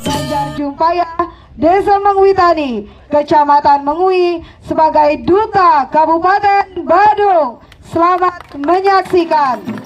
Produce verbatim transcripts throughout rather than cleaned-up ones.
Banjar Jumpaya, Desa Mengwi Tani, Kecamatan Mengwi, sebagai Duta Kabupaten Badung. Selamat menyaksikan.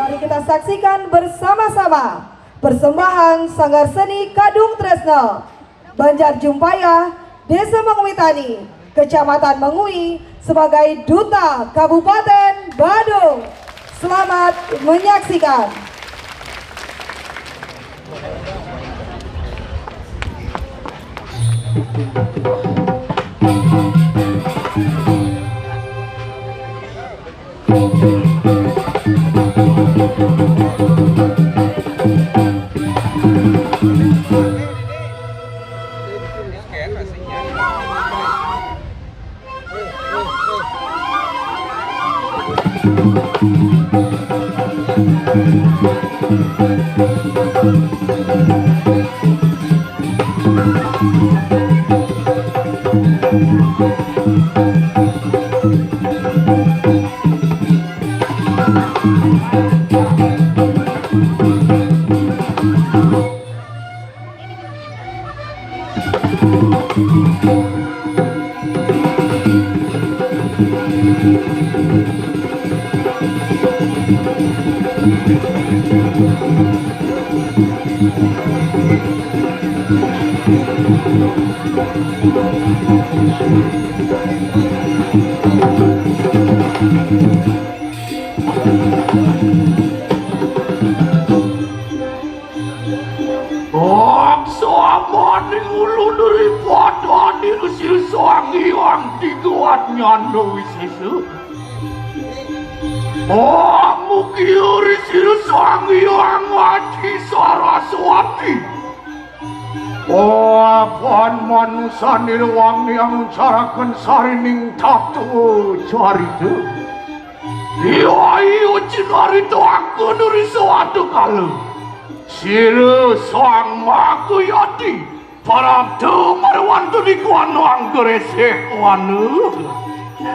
Mari kita saksikan bersama-sama persembahan Sanggar Seni Kadung Tresna, Banjar Jumpaya, Desa Mengwi Tani, Kecamatan Mengwi, sebagai Duta Kabupaten Badung. Selamat menyaksikan. Bangsa maning ulu daripada diri sira Sang Hyang Tiga Nyanda Wisesa. Oh, mugi uri sira Sang Hyang Aji Saraswati. Oh, apan manusa nirwangi yang nguncaraken sarining tata carita. Iya, iya, cinarita aku nuri suatu kala. Sira Sang Makayati, parabda marwantun iku anu anggresik wanu.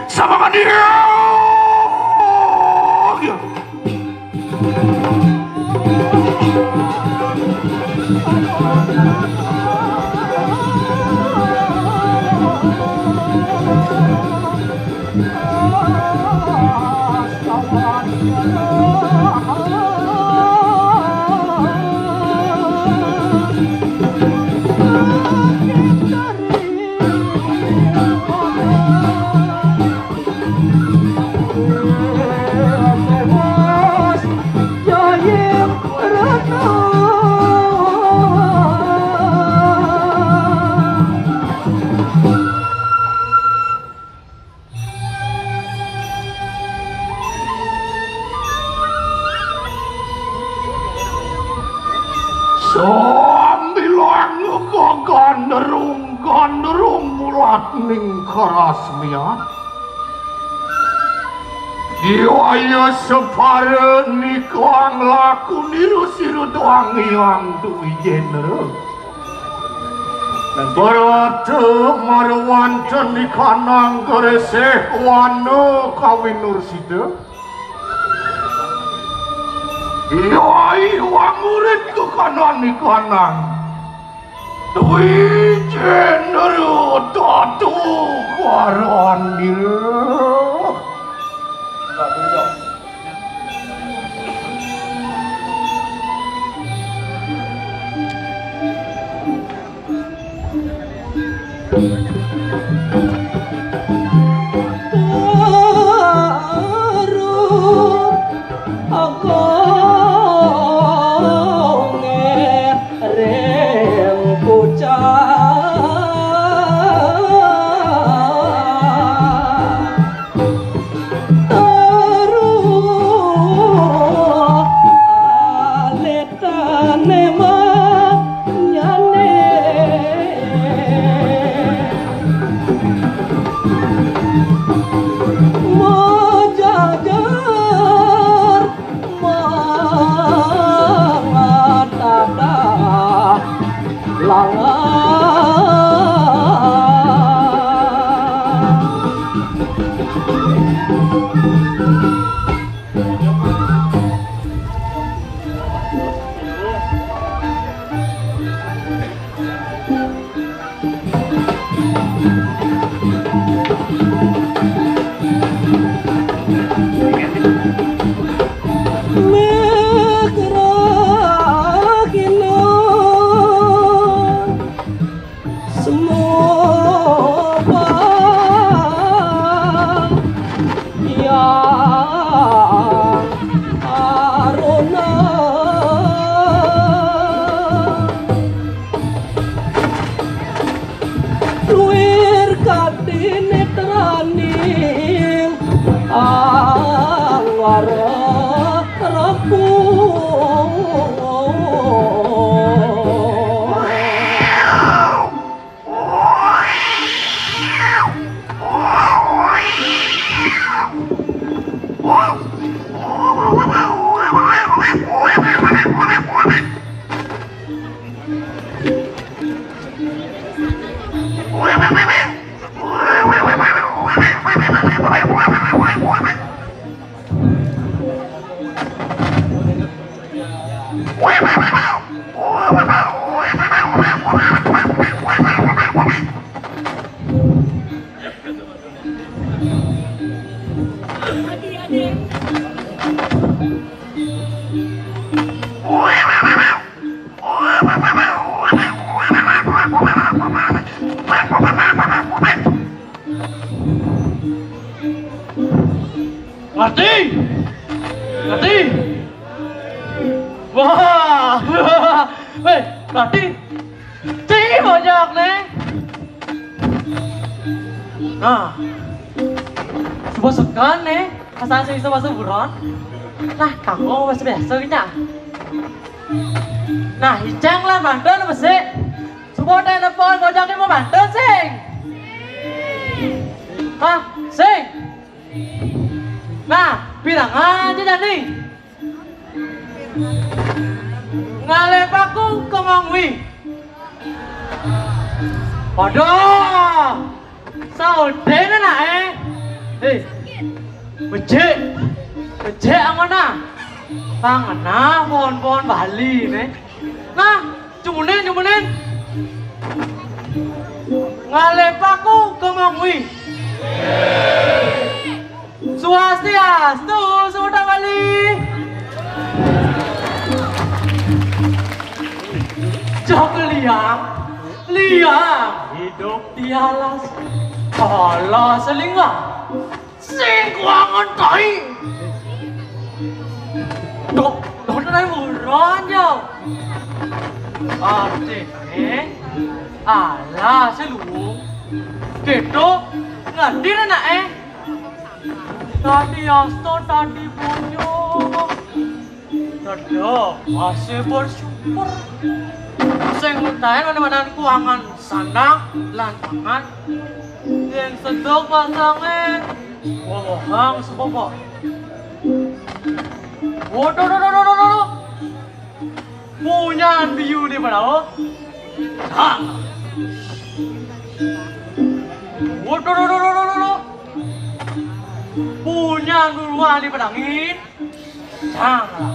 Samangan iya. Sambilang kagandrung-gandrung mulat ning karasmian. Diwaya separa nikang laku niru siru doang yang duwi jenera. Berarti marwanten ikanang gereseh wana kawinursita. Yai wangurit kekanan ikanang. Dwi jenera tatu kwarandil. Terus aletane manyane majajar mangatada langan. Mekrahina semua yang aruna. Luir kadi netraning angwara rapuh. Ngarti? Ngarti? Wah. Wéh, ngarti? Cih, bojog né. Nah. Suba sekan né, asal sing suba suburon. Nah, kanggo basa biasa gitu. Nah, icang lan banten besik. Suba telepon bojog né mau banten sing. Hah, sing. Nah, pirengang jani. Ngalih paku kemangwi. Padha. Saudene nak eh. Hei. Becik. Becik angona. Pangena pohon-pohon Bali ne. Nah, jumunin, jumunin. Ngalih paku kemangwi. Swastiastu, Suta Bali. Jog liang, liang hidup di alas. Alas lingah. Sing kuangan tai. Dok, dok tai buron yo. Artine, alas luung. Gitu, ngerti nak eh. Tadi asta, tadi bojo. Dada masih bersyukur. Sing ngenteni mana-mana kuangan sandang lan pangan. Yen sedok pasange, wewehang sebobok. Waduh, duh, duh, duh, duh, duh. Punyan biu di padao. Hah. Waduh, duh, duh, duh, duh, duh. Punyan duluan di padangin. Cang lah.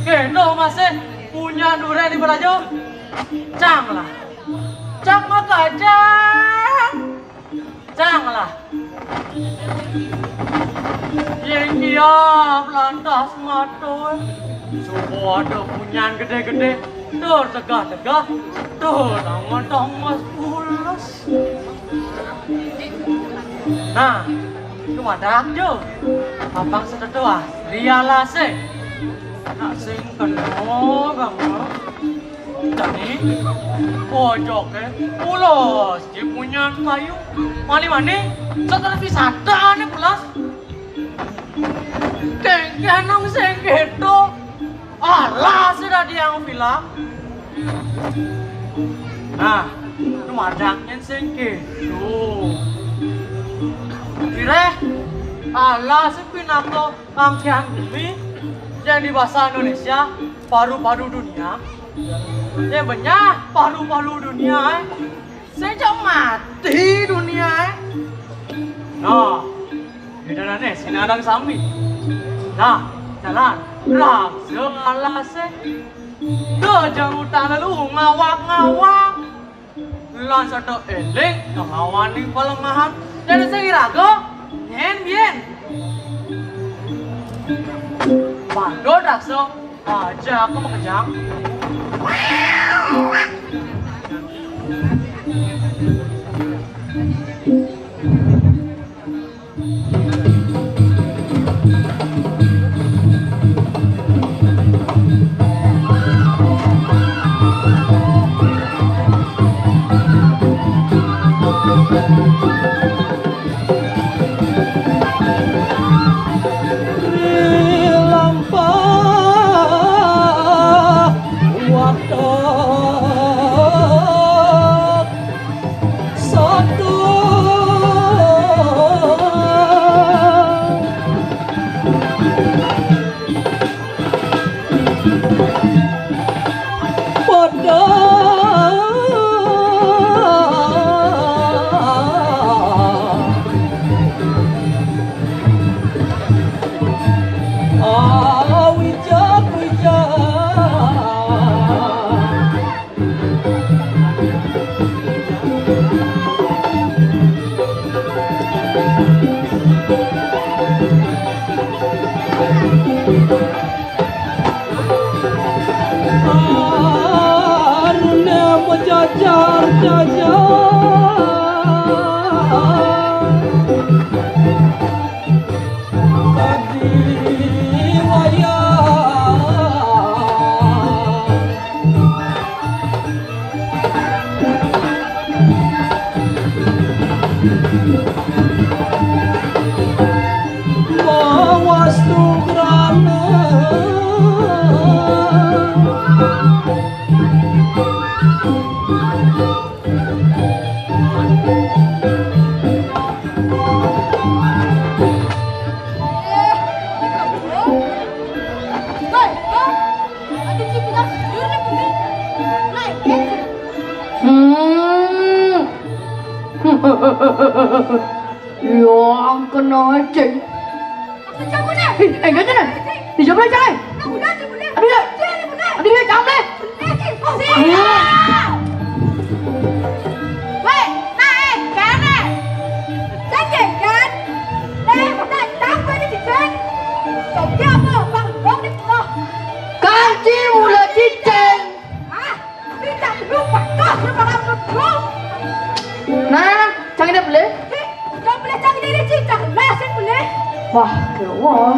Keno masih punyan duren di pelajo. Cang lah. Cang maka cang. Cang lah. Yen kiap lantas matur. Suba ada punyan gede-gede. Tur tegah-tegah. Tur tangan-tangan pules. Nah, itu madak jo. Abang setetu asli alase. Nak sing kena bang. Jani, bojoke pules, dia punya kayu. Mani-mani, setelah wisata ane pules. Kengke nang sing gitu. Alah, sudah dia yang bilang. Nah, itu madaknya sing gitu. Kira, alah, sing pinangko Rangkaian bumi yang di bahasa Indonesia paru-paru dunia. Ya benyah paru-paru dunia eh. Sejak mati dunia eh. Nah, bedane sinareng sami. Nah, jalan rasa alase. Dojang utara lu ngawak-ngawak. Lan sada eling nglawan ning palemahan. Dene sing iraga, yen biyen. Pandha daksa, aja aku makejang. Cing. Maksud kamu nih? Ih, eh, enggak, jangan. Dijawab aja, eh. Nah, udah, udah. Aduh, ya. Sini, udah. Aduh, ya, jangan, eh. Sini. Weh, nah, eh, jangan, eh. Jangan, kan? Eh, udah, tambah nih, Cing. Coba apa? Bang, bang, nih, bang. Kanci mula cicing. Ah, tidak lupa kau bermalam minggu. Nah, cang ini boleh? Cik, kau boleh cang ini, Cik, cang lesin boleh. Wah, kewah.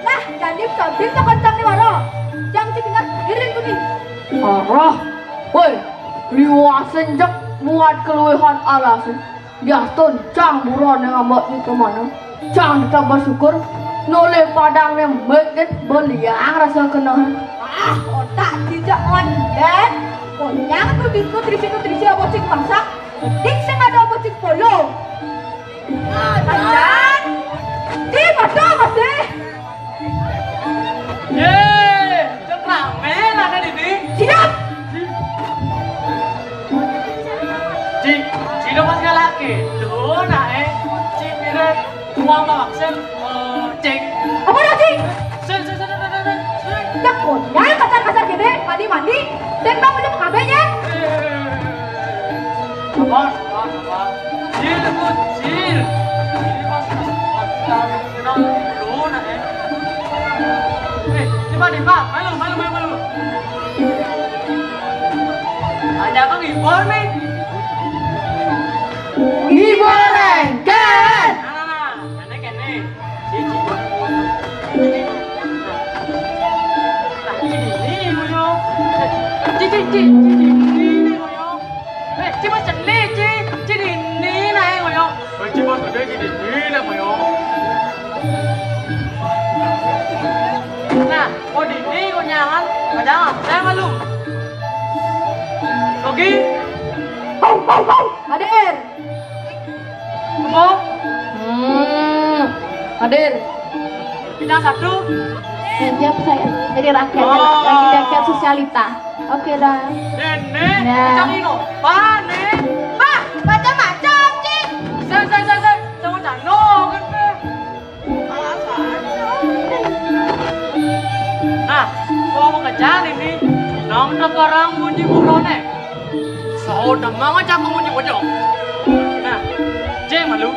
Nah, jadi kau bisa kencang di mana? Yang Cik dengar, iring kuning. Arah. Woi, liwasin jak buat keluhan alasan. Diastun, cang buron yang ambek itu mana? Cang tetap bersyukur. Noleh padang yang baik, beliang rasa kenal. Ah, otak tidak ondet. Konyang tuh di nutrisi-nutrisi apa cing masak. Dik sing ada apa cing polo. Ajan. Di mana masih? Ye, cek rame lah kan ini. Siap. Ci, ci, ci, lo pas ngalake. Tuh, nah, eh. Ci, pire uang bawa sen, eh, cek. Apa dah, Ci? Sen, sen, sen, sen, sen, sen. Cek, oh, ya, kasar-kasar gini, mandi-mandi. Dan bang, udah kabehnya. Eh, eh, eh, eh, eh. Sabar, sabar, sabar. Cil, aku, Cil. Ini pas, pas, pas, pas, kenal dulu, nah, eh. Eh, ini Pak, ini Pak. Malu, malu, malu, malu. Ada apa, Ibor, nih? Ibor, lengket. Nah, nah, nah. Kene, kene. Ci, ci. Nah, ci dini, ngoyo. Ci, ci, ci, ci dini, ngoyo. Eh, ci mas cene, ci, ci dini, nah, ngoyo. Eh, ci mas gede, ci dini, nah, ngoyo. Nah, mau dini, kau nyaman, padahal saya malu. Oke. Hadir. Apa? Hmm, hadir. Bintang satu. Ya, siap saya. Jadi rakyat, oh, lagi rakyat sosialita. Oke dah. Nenek, ya. Cang ino. Pak, nih. Pak, macam-macam, Cing. Saya, saya, saya, saya. Sama Cano, kan, Pak. Nah, kau mau kejar ini, nang tak orang munyi burone. Saudara mau ngajak kamu di pojok. Nah, J malu.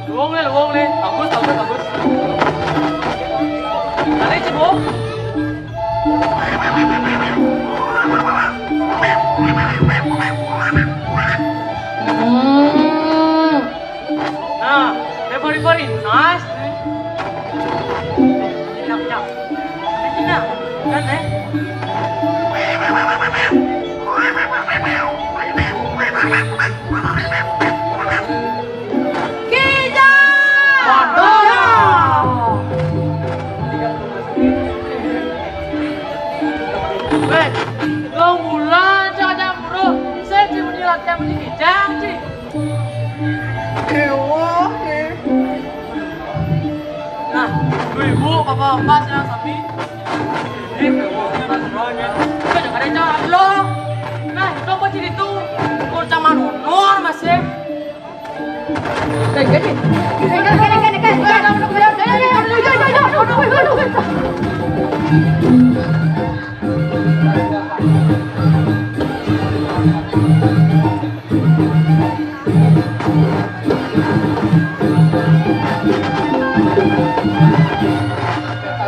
Luwung le, luwung le. Bagus, bagus, bagus. Tarik, Cibuk. Hmm. Nah, very, very nice. Enak, enak. Enak, kan, eh? Kijang! Waduh. Weh, lo mula aja, aja mulu. Saya cuma latihan beli kijang, Ci. Ewa, eh. Nah, ibu-ibu, bapak-bapak, senang sapi. Ini, kita jangan ada jalan lo. Nah, itu apa sih itu? Kau sama nonor, Mas, ya?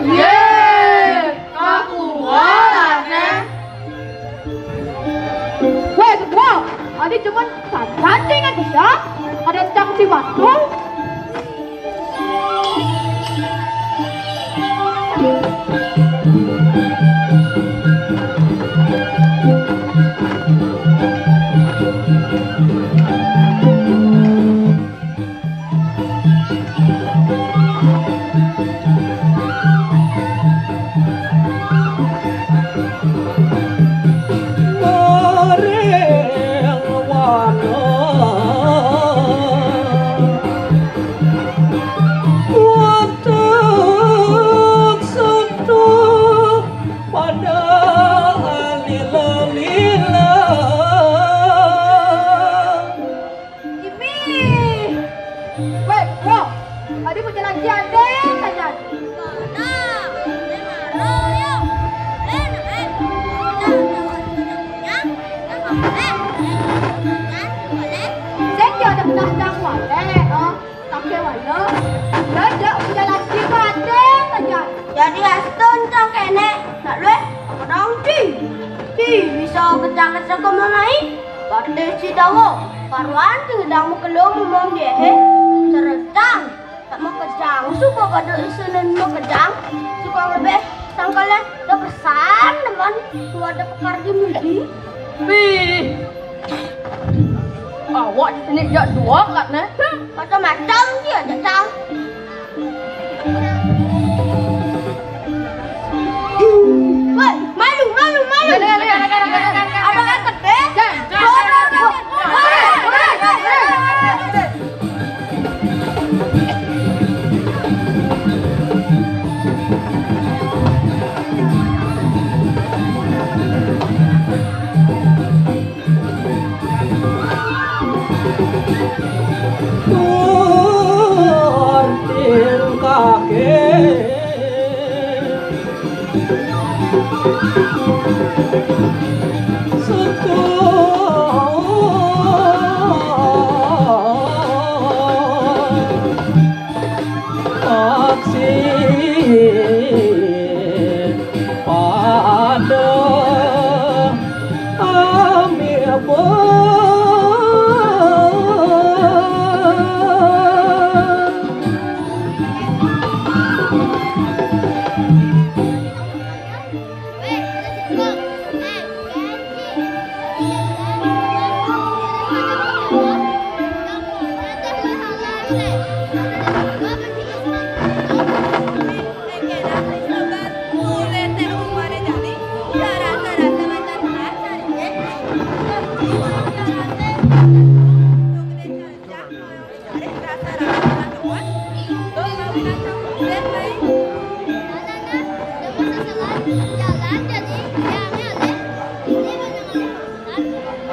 Ye, kakuat, Neng. Weh, ketua, tadi cuman tandingan bisa, ada cang si batu. Kéné, nak luwih, kadang ci. Ci, bisa kejang-kejang kemanahi. Batis ci dawa, karuan ci gedang makelo mumum diehe. Cerecang, tak makejang, suka pada isenin makejang. Suka lebih sangkale, da pesan teman, kuat ada pekar di mudi. Wih, awak ini jak dua kat ne. Macam-macam dia, Cang. Woi, malu, malu, malu. Abang angkat, eh? Tur tingkahé seto taksih pada amipun.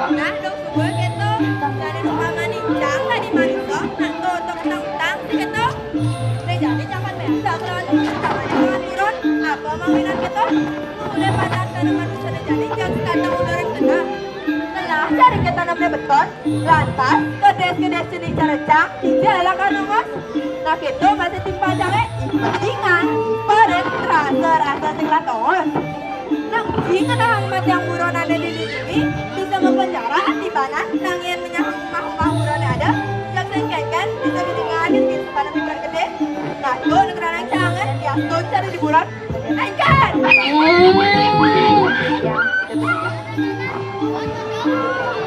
Nah, dong suba kéto. Jani upamane cang dadi manusa, nak to oto kena utang, sing kéto. Né jani cang pan biasa kelawan utang, kelawan buron. Apa mawinan kéto? Mulai padan kana manusa né jani, jang sekatang udaran kena. Telah cari kéto namanya beton. Lantas, kedés-kedés cening cara cang, ija lah kan nongos. Nah, kéto masih timpal cangé, ih, pentingan. Parit rasa-rasa sing lah tongos. Nang uji ngenahang matiang buronané dini-dini, bisa mapenjara atibanan, nang yén menyahang umah-umah buroné ada, jak sing kénkén, bisa bisi ngajut, bisa pada pimpin gedé. Nah, to nang ranang cangé, ya, to cari di buron. Éngkén!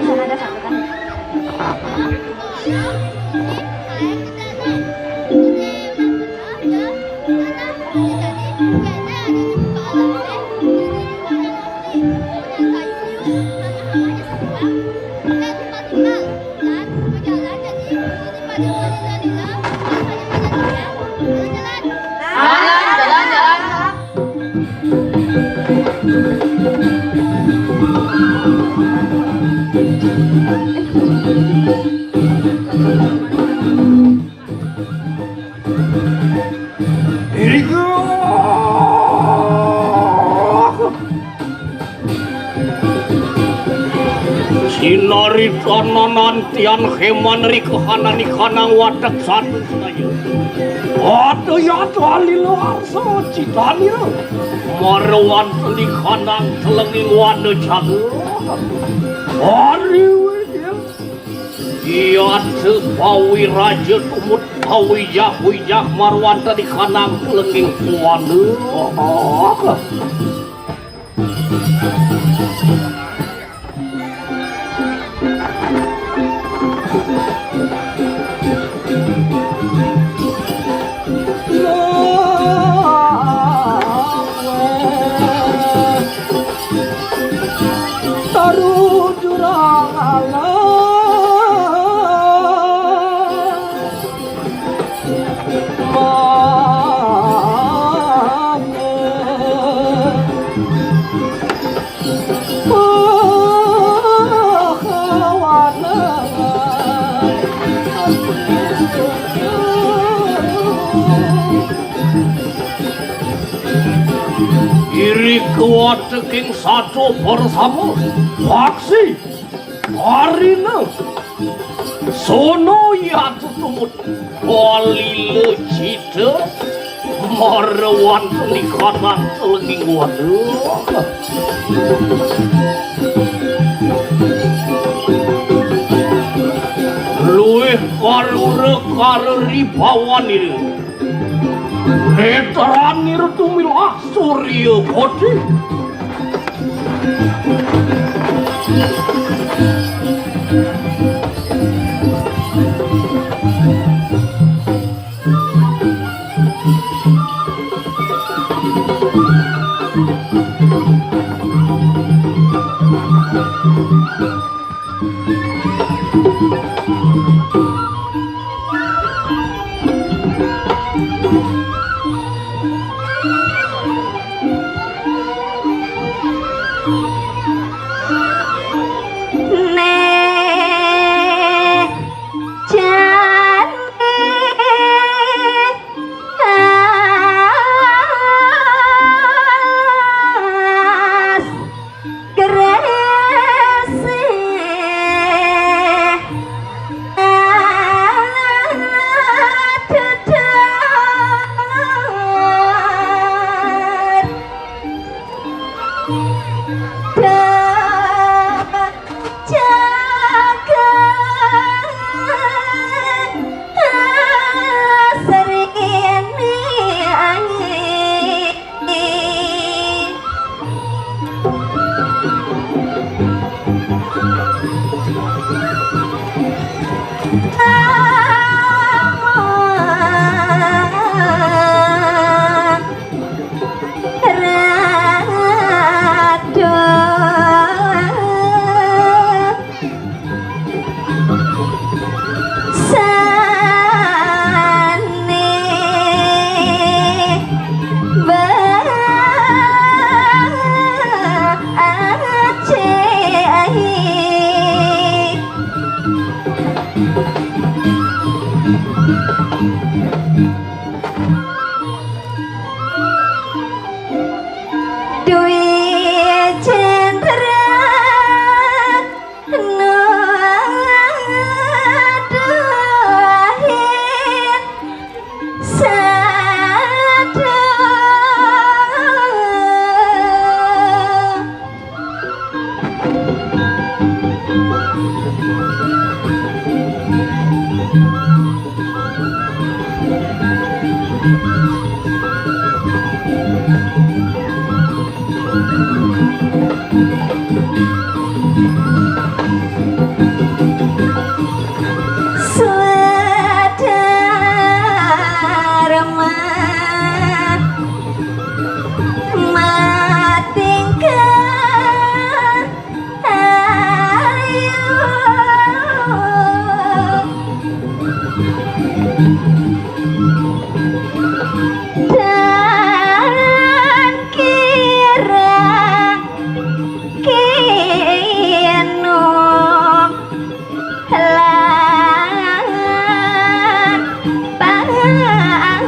Jalan, jalan, jalan. Iriku. Sinarita nanantian héman ri kahanane kanang watek satus daya. Ada yata lila arsa citanira. Marwanteni kanang telenging wana jagat. Ari widya. Yata pawi raja tumut pawi yah wijah marwanteni kanang telenging wana. Taru jurang alam. Iri kuat king sato bersama waksi. Arina sono yatu tumut balila cita Marawan nikanan lenging waduh. Luwih karura kareribawan ira. Netran ira tumilah surya kothi. Nek jane alas gresik adedet. Dwi Cendra Nuduhin Sadu. Swadharma matingkah ayu. Dan kira kinu lan pangan.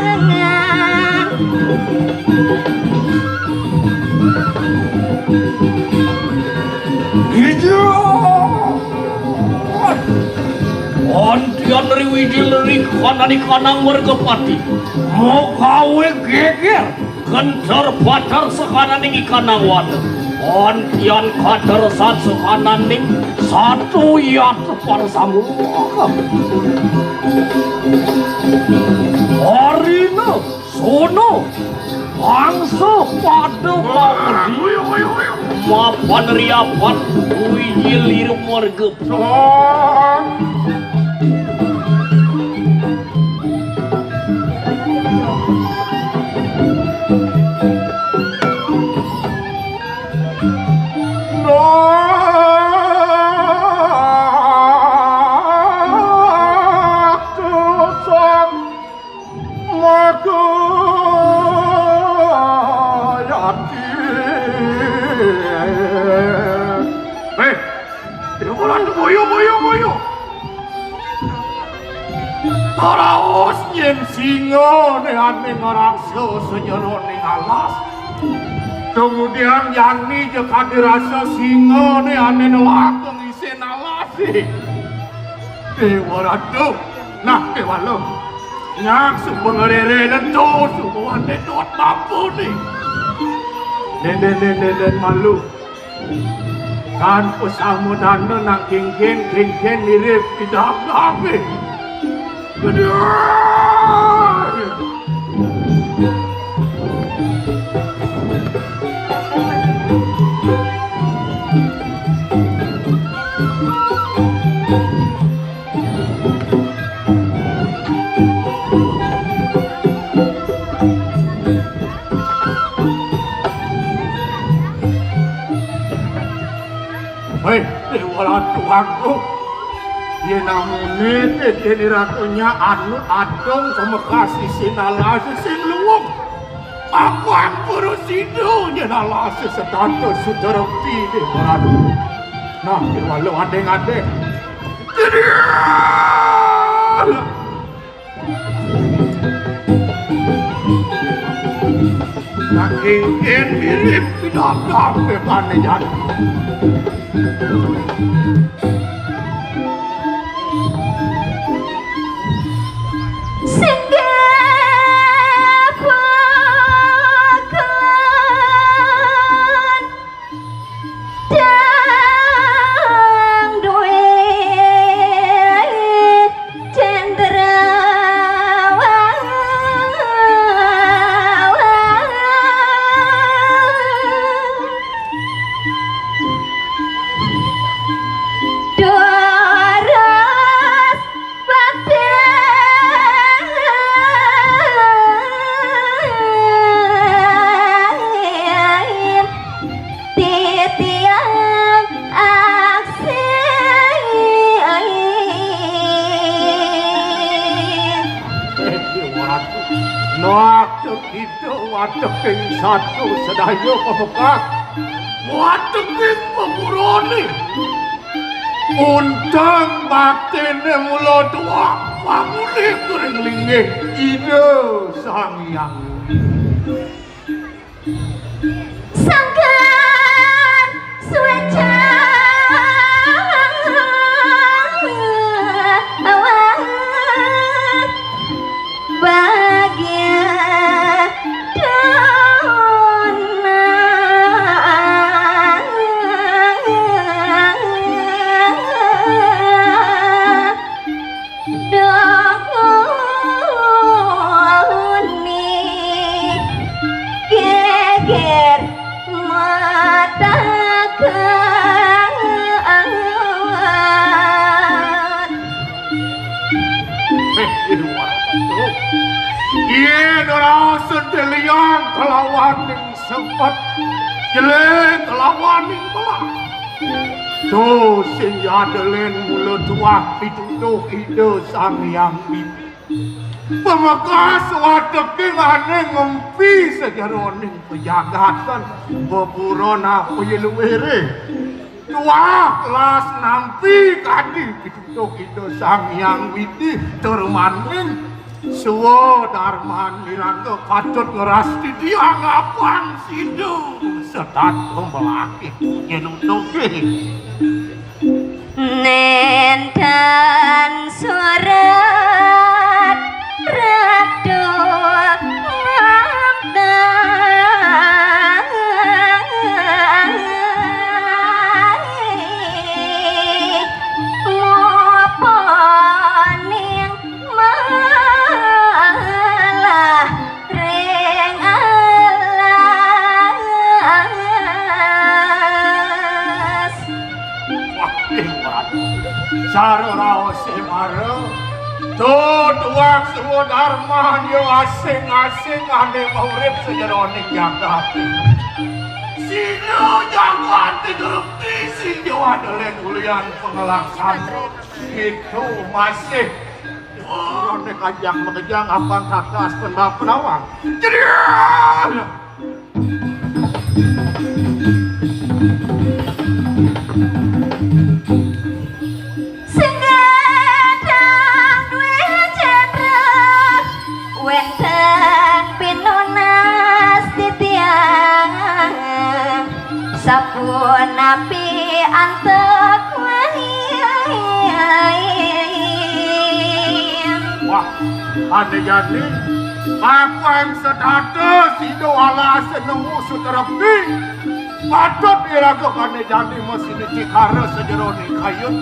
Iya. Antian riwidi leri kanani kanang wargapati. Mogawe geger. Gentar batar sakananing ikanang wana. Antian kadarsan sakananing satu yat parsamuka. Arina sono mangsa pada pawedi. Mapan riapan wiji lir marga. Hei, Dewa Ratu, boyo, boyo, boyo. Raos yen singane ane ngrasa sajeroning alas. Kemudian yani jek kadirasa singane ane nelak ngisin alas. Dewa Ratu, nah, Dewa Alam. Nyak suba ngrerenen to, suba wantah dot bapane. Dén, dén, dén, dén, dén, malu. Kan pasamudana nak kéngkén, kéngkén mirib pidabdabé. Aduh. Héi, Déwa Ratu Agung. Yén amuné téténé ratuné anu adung pamekas sisi alas sing luung. Apang prasida yén alas setata sutrepti, Déwa Ratu. Nah, kéwala adéng-adéng. Jadi, saking kén mirip pidabdab pepane jani. Singgah pukulan dang duwe cendrawang. Durus batin titiang aksi. Nah, ida wateking satu sedaya pamekas, wateking pemurone. Unteng batine mula tuak, pamulih ring linggih Ida Sang Hyang. Sangkan suwécan bagia dona. Dongoni geger matakan. Héh, Déwa Ratu. Yén ora sedelian kelawaning sempet, jelé kelawaning belah. To sing yadelen mula tuah pituduh Ida Sang Hyang Widi. Pamekas wateking ané ngempi sajeroning pajagatan, beburon apa ya luwere. Tuah las nampi kadi pituduh Ida Sang Hyang Widi, tur maning swadarman iraga patut ngrastiti angapang sida setata melakih nyenutuke. Nénten surat ratu ngabdang. Ngopo ning malah ring alas. Wah, ing Ratu. Sara raosé mara. Tutuak swadarman ya asing-asing ané maurip sajeroning jagat. Sida jagat gedrep sing jawa delen ulian pangelaksana. Itu masih. Ora nek ajang makejang apang kakas penbal penawang. Jadian! Sing gadang duwe jendra, wenten pinunas titiang, sapunapi antuk wae. Wah, Ané jani, apa yang setata sida alasé nemu suterepi? Patut iraga ané jani masih cikara sajeroning kayun.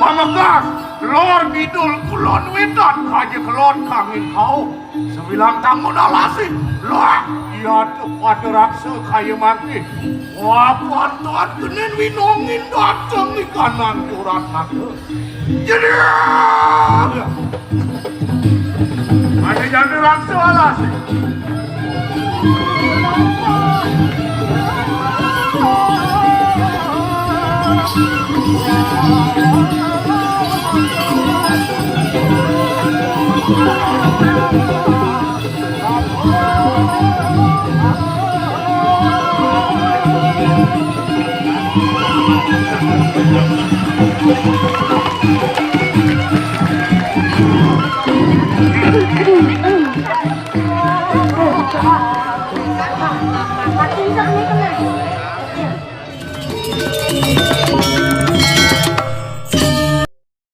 Pamekas, lor kidul kulon wétan, kaja kelon kangin kau. Sebilang tangun alasé, lah, iya tuh pada raksa kaya mangké. Wah, pantuan genén winongin dateng di kanan jurat mata. Jadi, ada janda raksa alasé.